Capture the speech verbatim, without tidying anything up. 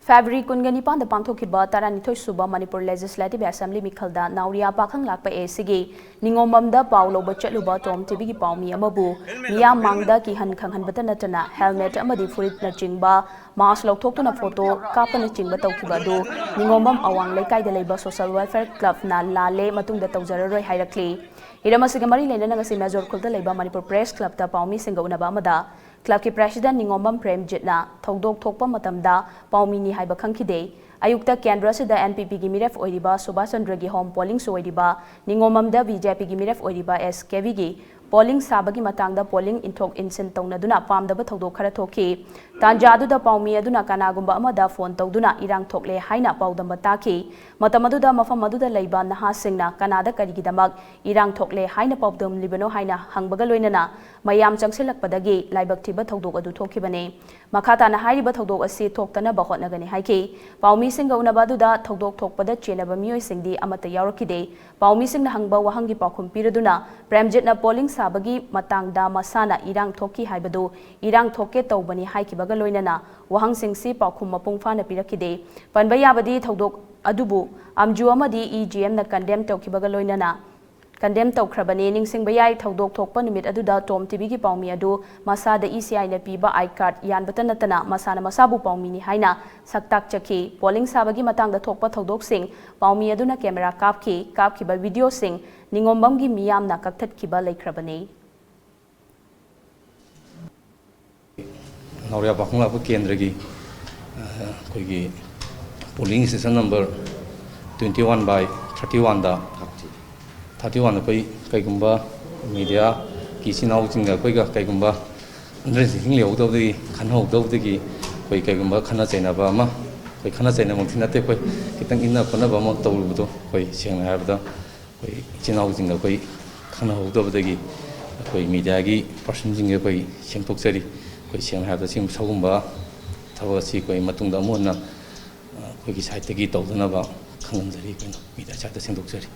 February ꯀꯨꯟꯒ ꯅꯤꯄꯥꯟꯗ ꯄꯥꯡꯊꯣꯛꯈꯤꯕ ꯇꯔꯥꯅꯤꯊꯣꯏ ꯁꯨꯕ ꯃꯅꯤꯄꯨꯔ ꯂꯦꯖꯤꯁꯂꯦꯇꯤꯚ ꯑꯦꯁꯦꯝꯕ꯭ꯂꯤ ꯃꯤꯈꯜꯗ ꯅꯥꯎꯔꯤꯌꯥ ꯄꯥꯈꯪ ꯂꯥꯛꯄ ꯑꯦꯁꯤꯒꯤ ꯅꯤꯉꯣꯝꯕꯝꯗ ꯄꯥꯎ ꯂꯧꯕ ꯆꯠꯂꯨꯕ ꯇꯣꯝ ꯇꯤꯚꯤꯒꯤ ꯄꯥꯎꯃꯤ ꯑꯃꯕꯨ ꯃꯤꯌꯥꯝ ꯃꯥꯡꯗ ꯀꯤꯍꯟ ꯈꯪꯍꯟꯕꯇ ꯅꯠꯇꯅ ꯍꯦꯜꯃꯦꯠ ꯑꯃꯗꯤ ꯐꯨꯔꯤꯠꯅꯆꯤꯡꯕ, ꯃꯥꯁ ꯂꯧꯊꯣꯛꯇꯨꯅ ꯐꯣꯇꯣ ꯀꯥꯞꯄꯅꯆꯤꯡꯕ ꯇꯧꯈꯤꯕ ꯑꯗꯨ ꯅꯤꯉꯣꯝꯕꯝ ꯑꯋꯥꯡ ꯂꯩꯀꯥꯏꯗ ꯂꯩꯕ ꯁꯣꯁꯦꯜ ꯋꯦꯜꯐꯤꯌꯔ ꯀ꯭ꯂꯕꯅ ꯂꯥꯜꯂꯦ, ꯃꯇꯨꯡꯗ ꯇꯧꯖꯔꯔꯣꯏ ꯍꯥꯏꯔꯛꯂꯤ꯫ ꯍꯤꯔꯝ ꯑꯁꯤꯒ ꯃꯔꯤ ꯂꯩꯅꯅ ꯉꯁꯤ ꯃꯦꯖꯣꯔ ꯈꯨꯜꯗ ꯂꯩꯕ ꯃꯅꯤꯄꯨꯔ ꯄ꯭ꯔꯦꯁ ꯀ꯭ꯂꯕꯇ ꯄꯥꯎꯃꯤꯁꯤꯡꯒ ꯎꯅꯕ ꯑꯃꯗ ꯀ꯭ꯂꯕꯀꯤ ꯄ꯭ꯔꯦꯁꯤꯗꯦꯟꯠ ꯅꯤꯉꯣꯝꯕꯝ ꯄ꯭ꯔꯦꯝꯖꯤꯠꯅ ꯊꯧꯗꯣꯛ ꯊꯣꯛꯄ ꯃꯇꯝꯗ ꯄꯥꯎꯃꯤꯅꯤ ꯍꯥꯏꯕ ꯈꯪꯈꯤꯗꯦ꯫ ꯑꯌꯨꯛꯇ ꯀꯦꯟꯗ꯭ꯔ ꯑꯁꯤꯗ ꯑꯦꯟ ꯄꯤ ꯄꯤꯒꯤ ꯃꯤꯔꯦꯞ ꯑꯣꯏꯔꯤꯕ ꯁꯨꯕꯥꯁ ꯆꯟꯗ꯭ꯔꯒꯤ ꯍꯣꯝ ꯄꯣꯂꯤꯡꯁꯨ ꯑꯣꯏꯔꯤꯕ ꯅꯤꯉꯣꯝꯕꯝꯗ ꯕꯤ ꯖꯦ ꯄꯤꯒꯤ ꯃꯤꯔꯦꯞ ꯑꯣꯏꯔꯤꯕ ꯑꯦꯁ ꯀꯦꯕꯤꯒꯤ ꯄꯣꯂꯤꯡ ꯁꯥꯕꯒꯤ ꯃꯇꯥꯡꯗ ꯄꯣꯂꯤꯡ ꯏꯟꯊꯣꯛ ꯏꯟꯁꯤꯟ ꯇꯧꯅꯗꯨꯅ ꯄꯥꯝꯗꯕ ꯊꯧꯗꯣꯛ ꯈꯔ ꯊꯣꯛꯈꯤ꯫ ꯇꯥꯟꯖꯥ ꯑꯗꯨꯗ ꯄꯥꯎꯃꯤ ꯑꯗꯨꯅ ꯀꯅꯥꯒꯨꯝꯕ ꯑꯃꯗ ꯐꯣꯟ ꯇꯧꯗꯨꯅ ꯏꯔꯥꯡ ꯊꯣꯛꯂꯦ ꯍꯥꯏꯅ ꯄꯥꯎꯗꯝꯕ ꯇꯥꯈꯤ꯫ ꯃꯇꯝ ꯑꯗꯨꯗ ꯃꯐꯝ ꯑꯗꯨꯗ ꯂꯩꯕ ꯅꯍꯥꯁꯤꯡꯅ ꯀꯅꯥꯗ ꯀꯔꯤꯒꯤꯗꯃꯛ ꯏꯔꯥꯡ ꯊꯣꯛꯂꯦ ꯍꯥꯏꯅ ꯄꯥꯎꯗꯝꯂꯤꯕꯅꯣ ꯍꯥꯏꯅ ꯍꯪꯕꯒ ꯂꯣꯏꯅꯅ ꯃꯌꯥꯝ ꯆꯪꯁꯤꯜꯂꯛꯄꯗꯒꯤ ꯂꯥꯏꯕꯛ ꯊꯤꯕ ꯊꯧꯗꯣꯛ ꯑꯗꯨ ꯊꯣꯛꯈꯤꯕꯅꯤ꯫ ꯃꯈꯥ ꯇꯥꯅ ꯍꯥꯏꯔꯤꯕ ꯊꯧꯗꯣꯛ ꯑꯁꯤ ꯊꯣꯛꯇꯅꯕ ꯍꯣꯠꯅꯒꯅꯤ ꯍꯥꯏꯈꯤ꯫ ꯄꯥꯎꯃꯤꯁꯤꯡꯒ ꯎꯅꯕ ꯑꯗꯨꯗ ꯊꯧꯗꯣꯛ ꯊꯣꯛꯄꯗ ꯆꯦꯟꯅꯕ ꯃꯤꯑꯣꯏꯁꯤꯡꯗꯤ ꯑꯃꯠꯇ ꯌꯥꯎꯔꯛꯈꯤꯗꯦ꯫ ꯄꯥꯎꯃꯤꯁꯤꯡꯅ ꯍꯪꯕ ꯋꯥꯍꯪꯒꯤ ꯄꯥꯎꯈꯨꯝ ꯄꯤꯔꯗꯨꯅ ꯄ꯭ꯔꯦꯝꯖꯤꯠꯅ ꯄꯣꯂꯤꯡ ꯁꯥꯕꯒꯤ ꯃꯇꯥꯡꯗ ꯃꯁꯥꯅ ꯏꯔꯥꯡ ꯊꯣꯛꯈꯤ ꯍꯥꯏꯕꯗꯨ ꯏꯔꯥꯡ ꯊꯣꯛꯀꯦ ꯇꯧꯕꯅꯤ ꯍꯥꯏꯈꯤꯕꯒ ꯂꯣꯏꯅꯅ ꯋꯥꯍꯪꯁꯤꯡꯁꯤ ꯄꯥꯎꯈꯨꯝ ꯃꯄꯨꯡ ꯐꯥꯅ ꯄꯤꯔꯛꯈꯤꯗꯦ꯫ ꯄꯟꯕ ꯌꯥꯕꯗꯤ ꯊꯧꯗꯣꯛ ꯑꯗꯨꯕꯨ ꯑꯝꯖꯨ ꯑꯃꯗꯤ ꯏ ꯖꯤ ꯑꯦꯝꯅ ꯀꯟꯗꯦꯝ ꯇꯧꯈꯤꯕꯒ ꯂꯣꯏꯅꯅ ꯀꯟꯗꯦꯝ ꯇꯧꯈ꯭ꯔꯕꯅꯤ꯫ ꯅꯤꯡꯁꯤꯡꯕ ꯌꯥꯏ, ꯊꯧꯗꯣꯛ ꯊꯣꯛꯄ ꯅꯨꯃꯤꯠ ꯑꯗꯨꯗ ꯇꯣꯝ ꯇꯤꯚꯤꯒꯤ ꯄꯥꯎꯃꯤ ꯑꯗꯨ ꯃꯁꯥꯗ ꯏ ꯁꯤ ꯑꯥꯏꯅ ꯄꯤꯕ ꯑꯥꯏ ꯀꯥꯔꯗ ꯌꯥꯟꯕꯇ ꯅꯠꯇꯅ ꯃꯁꯥꯅ ꯃꯁꯥꯕꯨ ꯄꯥꯎꯃꯤꯅꯤ ꯍꯥꯏꯅ ꯁꯛ ꯇꯥꯛꯆꯈꯤ꯫ ꯄꯣꯂꯤꯡ ꯁꯥꯕꯒꯤ ꯃꯇꯥꯡꯗ ꯊꯣꯛꯄ ꯊꯧꯗꯣꯛꯁꯤꯡ ꯄꯥꯎꯃꯤ ꯑꯗꯨꯅ ꯀꯦꯃꯦꯔꯥ ꯀꯥꯞꯈꯤ꯫ ꯀꯥꯞꯈꯤꯕ ꯚꯤꯗꯤꯑꯣꯁꯤꯡ ꯅꯤꯉꯣꯝꯕꯝꯒꯤ ꯃꯤꯌꯥꯝꯅ ꯀꯛꯊꯠꯈꯤꯕ ꯂꯩꯈ꯭ꯔꯕꯅꯤ꯫ ꯅꯥꯎꯔꯤꯌꯥ ꯄꯥꯈꯪ ꯂꯥꯛꯄ ꯀꯦꯟꯗ꯭ꯔꯒꯤ, ꯑ, ꯑꯩꯈꯣꯏꯒꯤ polling station number twenty one by thirty one the, thirty one ꯑꯩꯈꯣꯏ ꯀꯩꯒꯨꯝꯕ ꯃꯤꯗꯤꯌꯥꯒꯤ ꯏꯆꯤꯟ ꯏꯅꯥꯎꯁꯤꯡꯒ ꯑꯩꯈꯣꯏꯒ ꯀꯩꯒꯨꯝꯕ understanding ꯂꯩꯍꯧꯗꯕꯗꯒꯤ, ꯈꯟꯅꯍꯧꯗꯕꯗꯒꯤ ꯑꯩꯈꯣꯏ ꯀꯩꯒꯨꯝꯕ ꯈꯠꯅ ꯆꯩꯅꯕ ꯑꯃ, ꯑꯩꯈꯣꯏ ꯈꯠꯅ ꯆꯩꯅꯕꯃꯛꯇꯤ ꯅꯠꯇꯦ, ꯑꯩꯈꯣꯏ ꯈꯤꯇꯪ ꯏꯟꯅ ꯈꯣꯠꯅꯕ ꯑꯃ ꯇꯧꯔꯨꯕꯗꯣ, ꯑꯩꯈꯣꯏ ꯁꯦꯡꯅ ꯍꯥꯏꯔꯕꯗ ꯑꯩꯈꯣꯏ ꯏꯆꯤꯟ ꯏꯅꯥꯎꯁꯤꯡꯒ ꯑꯩꯈꯣꯏ ꯈꯪꯅꯍꯧꯗꯕꯗꯒꯤ ꯑꯩꯈꯣꯏ ꯃꯤꯗꯤꯌꯥꯒꯤ ꯄꯥꯔꯁꯟꯁꯤꯡꯒ ꯑꯩꯈꯣꯏ ꯁꯦꯡꯗꯣꯛꯆꯔꯤ꯫ ꯑꯩꯈꯣꯏ ꯁꯦꯡꯅ ꯍꯥꯏꯔꯕꯗ ꯁꯤꯒꯨꯝꯕ ꯊꯕꯛ ꯑꯁꯤ ꯑꯩꯈꯣꯏ ꯃꯇꯨꯡꯗ ꯑꯃꯨꯛ ꯍꯟꯅ, ꯑ, ꯑꯩꯈꯣꯏꯒꯤ ꯁꯥꯏꯠꯇꯒꯤ ꯇꯧꯗꯅꯕ ꯈꯪꯍꯟꯖꯔꯤ, ꯑꯩꯈꯣꯏꯅ ꯃꯤꯗꯤꯌꯥ ꯁꯥꯏꯠꯇ ꯁꯦꯡꯗꯣꯛꯆꯔꯤ꯫